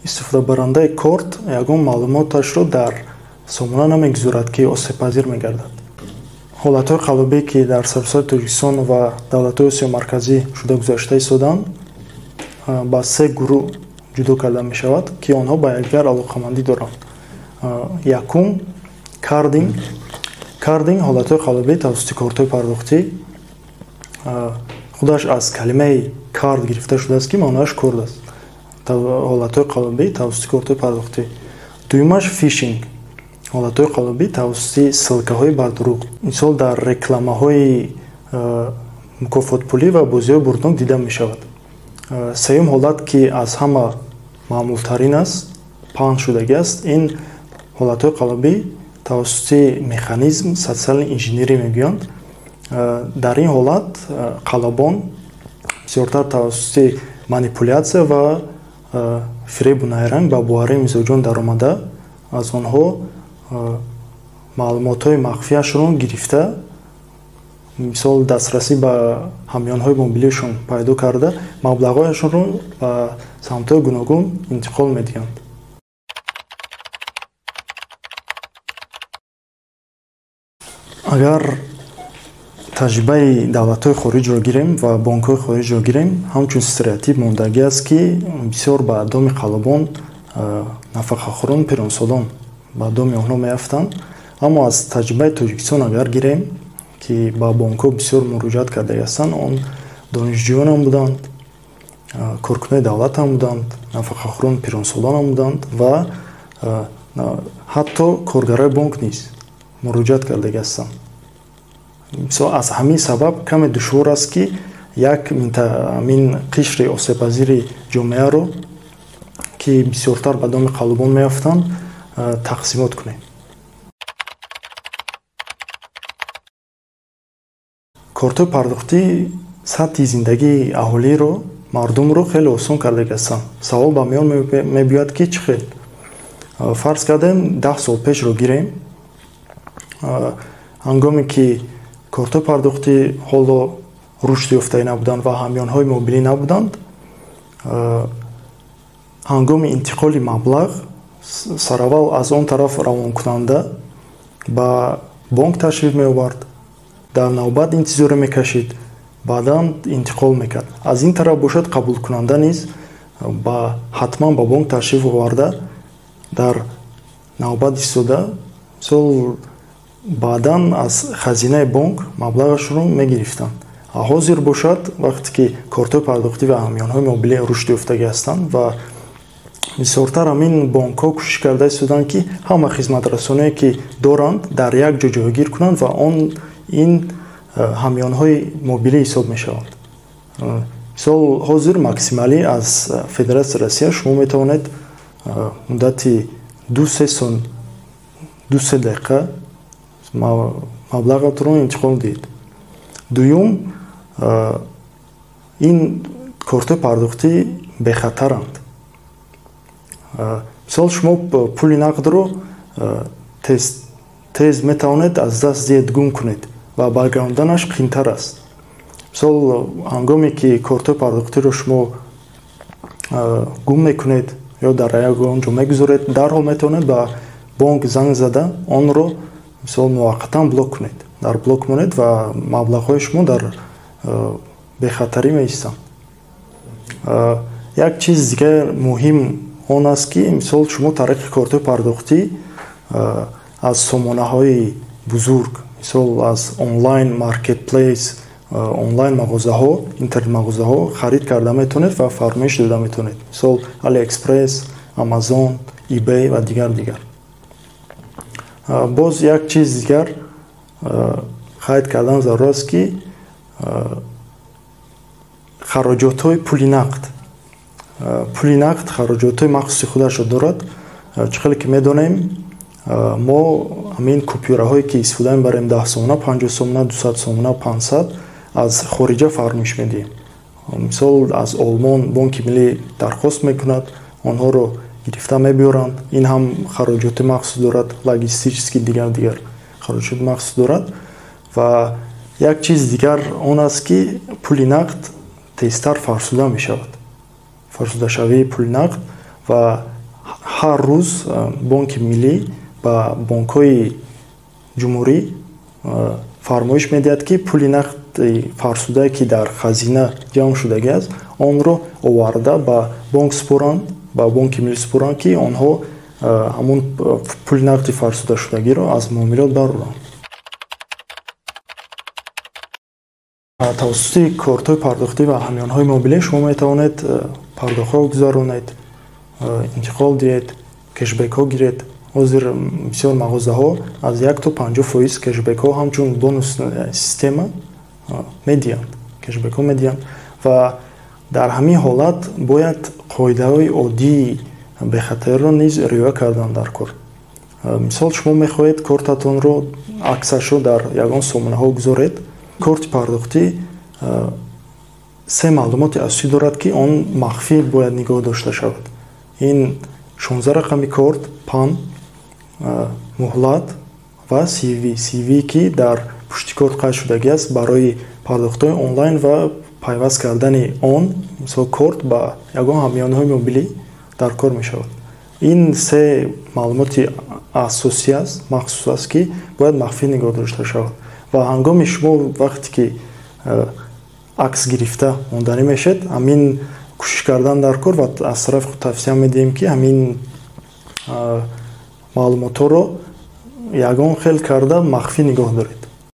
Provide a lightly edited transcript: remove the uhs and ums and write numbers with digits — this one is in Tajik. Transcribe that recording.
Истифодабарандаи корт ягон маълумоташро дар сомона намегузорад, ки осебпазир мегардад. Ҳолатҳои қаллобӣ, ки дар саросари Тоҷикистон ва давлатҳои Осиёи Марказӣ шуда гузашта истоданд, ба се гурӯҳ ҷудо карда мешавад, ки онҳо ба якдигар алоқамандӣ доранд. Якум, кардинг. Кардинг ҳолатҳои қаллобӣ тавассути кортҳои пардохтӣ, худаш аз калимаи кард гирифта шудааст, ки маънояш корд аст. Ҳолатҳои қаллобӣ тавассути кортҳои пардохтӣ. Дуюмаш фишинг. Ҳолатҳои қаллобӣ тавассути ссылкаҳои бардурӯғ. Мисол, дар рекламаҳои мукофотпулӣ ва бозиҳои бурднок дида мешавад. Сеюм ҳолат, ки аз ҳама маъмултарин аст, паҳншудагӣ аст, ин ҳолатҳои қаллобӣ тавассути механизм социальный инженерӣ мегӯянд. Дар ин ҳолат қаллобон бисёртар тавассути манипулятсия ва фиребу найранг ба боварии мизоҷон даромада, аз онҳо маълумотҳои махфияшонро гирифта, мисол дастрасӣ ба ҳамёнҳои мобилиашон пайдо карда, маблағҳояшонро ба самтҳои гуногун интиқол медиҳанд. Агар таҷрибаи давлатҳои хориҷро гирем ва бонкҳои хориҷро гирем, ҳамчун стереотип мондагӣ аст, ки бисёр ба доми қаллобон нафақахӯрон, пиронсолон ба доми онҳо меафтанд. Аммо аз таҷрибаи Тоҷикистон агар гирем, ки ба бонкҳо бисёр муроҷиат кардаги ҳастанд, он донишҷӯёнам буданд, коркунони давлатам буданд, нафақахӯрон, пиронсолонам буданд ва ҳатто коргарои бонк низ муроҷиат кардаги ҳастанд. Мисол, аз ҳамин сабаб каме душвор аст, ки як ҳамин қишри осебпазири ҷомеаро, ки бисёртар ба доми қаллобон меафтанд, тақсимот кунем. Кортҳои пардохтӣ сатҳи зиндагии аҳолиро, мардумро хеле осон кардаги ҳастанд. Савол ба миён мебиёяд, ки чӣ хел? Фарз кардем, 10 сол пешро гирем, ҳангоме ки кортҳои пардохтӣ ҳоло рушд ёфтаи набуданд ва ҳамёнҳои мобилӣ набуданд, ҳангоми интиқоли маблағ сараввал аз он тараф равонкунанда ба бонк ташриф меовард, дар навбат интизоре мекашид, баъдан интиқол мекард. Аз ин тараф бошад, қабулкунанда низ ҳатман ба бонк ташриф оварда, дар навбат истода, мисол, баъдан аз хазинаи бонк маблағашро мегирифтанд. Ҳозир бошад, вақте ки кортҳои пардохтӣ ва ҳамёнҳои мобилӣ рушд ёфтагӣ ҳастанд ва бисёртар ҳамин бонкҳо кӯшиш карда истоданд, ки ҳама хизматрасоние, ки доранд, дар як ҷо ҷойгир кунанд ва он ин ҳамёнҳои мобилӣ ҳисоб мешаванд. Мисол, ҳозир максималӣ аз Федератсияи Россия шумо метавонед муддати ду-се дақиқа маблағатонро интиқол диҳед. Дуюм, ин кортҳои пардохтӣ бехатаранд. Мисол, шумо пули нақдро тез метавонед аз даст диҳед, гум кунед ва баргардонданаш қиинтар аст. Мисол, ҳангоме ки кортҳои пардохтиро шумо гум мекунед ё дар ягон ҷо мегузоред, дарҳол метавонед ба бонк занг зада онро, мисол, муваққатан блок кунед, дар блок монед ва маблағҳои шумо дар бехатарӣ меистанд. Як чиз дигар муҳим он аст, ки мисол шумо тариқи кортҳои пардохтӣ аз сомонаҳои бузург, мисол аз онлайн маркетплейс, онлайн мағозаҳо, интернет мағозаҳо харид карда метавонед ва фармоиш дода метавонед. Мисол, Алиэкспресс, Амазон, eBay ва дигар дигар. Боз як чиз дигар қайд кардан зарур аст, ки хароҷотҳои пули нақд, пули нақд хароҷотҳои махсуси худашро дорад. Чӣ хеле ки медонем, мо ҳамин купюраҳое, ки истифода мебарем, 10 сомона, 50 сомона, 200 сомона, 500, аз хориҷа фармоиш медиҳем. Мисол, аз Олмон Бонки Миллӣ дархост мекунад, онҳоро гирифта мебиёранд. Ин ҳам хароҷоти махсус дорад, логистически, дигар дигар хароҷоти махсус дорад. Ва як чиз дигар он аст, ки пули нақд тезтар фарсуда мешавад. Фарсудашавии пули нақд Ва ҳар рӯз Бонки Миллӣ ба бонкҳои ҷумҳурӣ фармоиш медиҳад, ки пули нақди фарсудае, ки дар хазина ҷамъ шудагӣ аст, онро оварда ба бонк супоранд, ба Бонки Миллӣ супоранд, ки онҳо ҳамон пули нақди фарсудашудагиро аз муомилот бароранд. Тавассути кортҳои пардохтӣ ва ҳамёнҳои мобилӣ шумо метавонед пардохтҳо гузаронед, интиқол диҳед, кешбекҳо гиред. Ҳозир бисёр мағозаҳо аз 1 то 50% кешбекҳо ҳамчун бонус система медиҳанд, кешбекҳо медиҳанд. Ва дар ҳамин ҳолат бояд қоидаҳои оддии бехатариро низ риоя кардан дар кор. Мисол, шумо мехоҳед кортатонро, аксашро дар ягон сомонаҳо гузоред. Корти пардохтӣ се маълумоти асосӣ дорад, ки он махфӣ бояд нигоҳ дошта шавад. Ин 16 рақами корт, пан, муҳлат ва CV. CV, ки дар пушти корт қайд шудагӣ аст барои пардохтҳои онлайн ва пайваст кардани он, мисол, корт ба ягон ҳамёнҳои мобилӣ дар кор мешавад. Ин се маълумоти асосӣ аст, махсус аст, ки бояд махфӣ нигоҳ дошта шавад. Ва ҳангоми шумо вақте ки акс гирифта монданӣ мешавед, ҳамин кӯшиш кардан дар кор ва аз тарафи худ тавсия медиҳем, ки ҳамин маълумотҳоро ягон хел карда махфӣ нигоҳ доред.